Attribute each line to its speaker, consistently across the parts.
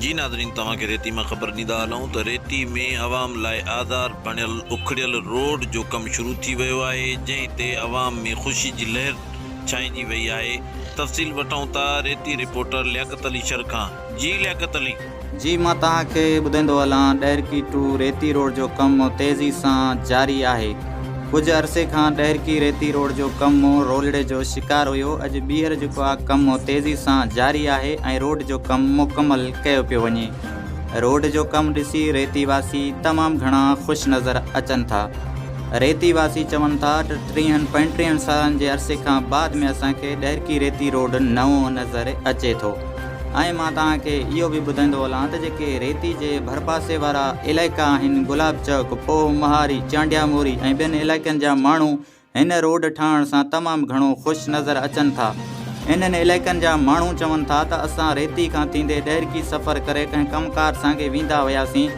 Speaker 1: جي ناظرين توهان کي ريتي مان خبر ڏيندا هلون ته ريتي ۾ عوام لاء آزار بڻيل اکڙيل روڊ جو ڪم شروع ٿي ويو آهي جنهن تي عوام ۾ خوشي جي لهر ڇانئجي وئي آهي تفصيل وٺون ٿا ريتي رپورٽر لياقت علي شر کان جي لياقت علي.
Speaker 2: جي مان توهان کي ٻڌائيندو هلان ڏهرڪي ٽو ريتي روڊ جو ڪم تيزي سان جاري آهي ڪجهه عرصي کان ڏهرڪي ريتي روڊ جو ڪم رولڙي جو شڪار هيو اڄ ٻيهر جيڪو آ ڪم تيزي سان جاري آهي ۽ روڊ جو ڪم مڪمل ڪيو پيو وڃي روڊ جو ڪم ڏسي ريتي واسي تمام گهڻا خوش نظر اچن ٿا ريتي واسي چون ٿا ته ٽيهن پنجٽيهن سالن جي عرصي کان بعد ۾ اسان کي ڏهرڪي ريتي روڊ نئون نظر اچي ٿو. ۽ مان توهان کي اهو به ٻڌائيندو هلان ته جيڪي ريتي جي ڀرپاسي وارا علائقا آهن گلاب چوڪ، پوهه مهاري، چانڊيا موري ۽ ٻين علائقن جا ماڻهو هن روڊ ٺاهڻ سان تمام گهڻو خوش نظر اچن ٿا. انهن علائقن جا ماڻهو چون ٿا ته اسان ريتي کان ٿيندي ڏهرڪي سفر ڪري ڪنهن ڪم ڪار سانگي ويندا هياسين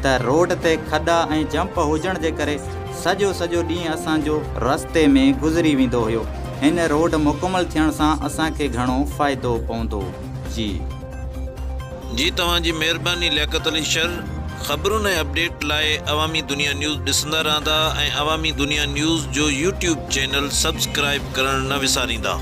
Speaker 2: ته روڊ تي کڏا ۽ جمپ هجڻ جي ڪري سڄو سڄو ڏينهن اسان جو رستي ۾ گذري ويندو هيو. هن روڊ مڪمل ٿيڻ سان اسان کي گهڻو فائدو پوندو. جي.
Speaker 1: جي توهان جي مهرباني لياقت علي شر خبرن ۽ اپڊيٽ لاء عوامي دنيا نيوز ڏسندا رهندا ۽ عوامي دنيا نيوز جو يوٽيوب چينل سبسڪرائيب ڪرڻ نه وساريندا.